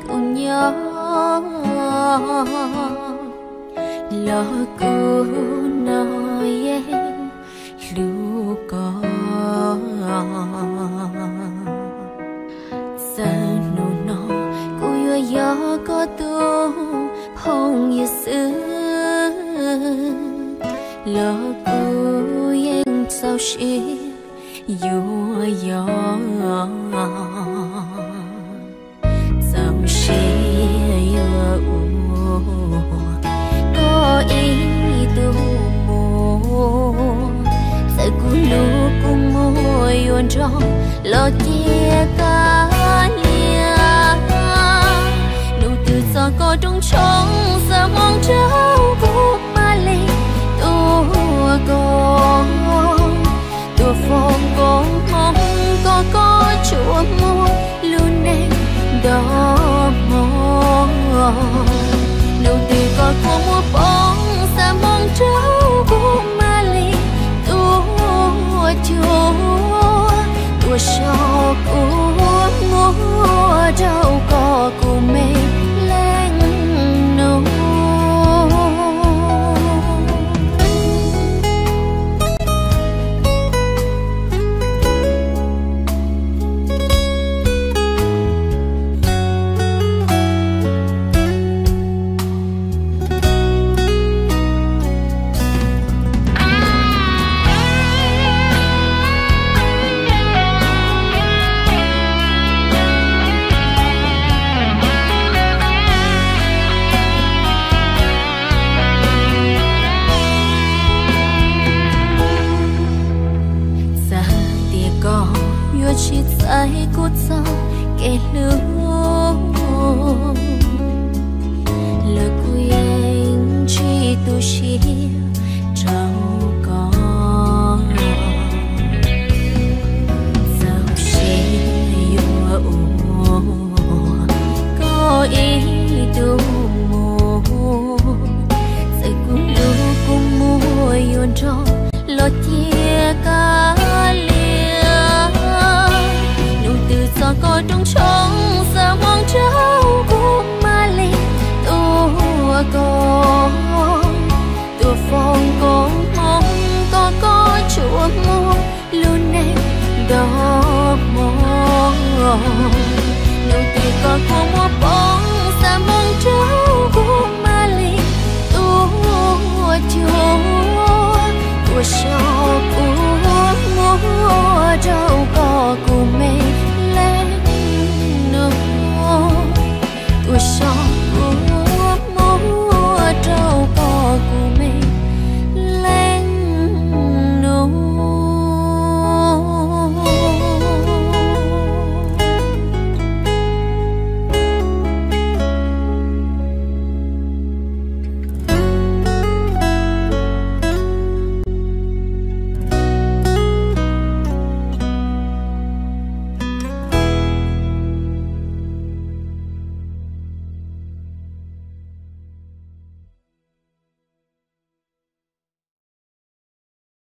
kuv nyob los kuv no yeej hlub koj. Txawm hnub no kuv yuav yog koj tus phooj ywg xwb los kuv yeej txaus siab yuav yog. Txaus siab yuav ua koj ib tug muam, txawm kuv hlub kuv muaj yuav nrog los cia kav liam. Nub twg txog koj rooj tshoob xa hmoov rau kuv mam li tuaj koj, tuaj foom koob hmoov kom koj tsuas muaj lub neej nto hmo. Nub twg koj kua muag poob xa hmoov rau kuv mam li tuaj cuag, tuaj so kuv muag rau koj kuv me leej nus. Txawm tias koj yuav tsis txais kuv txoj kev hlub, los kuv yeej tsis tu siab rau koj. Txaus siab yuav ua koj ib tug muam, txawm kuv hlub kuv muaj yuav nrog los cia kav liam. Nub twg txog koj rooj tshoob xa hmoov rau kuv mam li tuaj koj, tuaj foom koob hmoov kom koj tsuas muaj lub neej nto hmo. Nub twg koj kua muag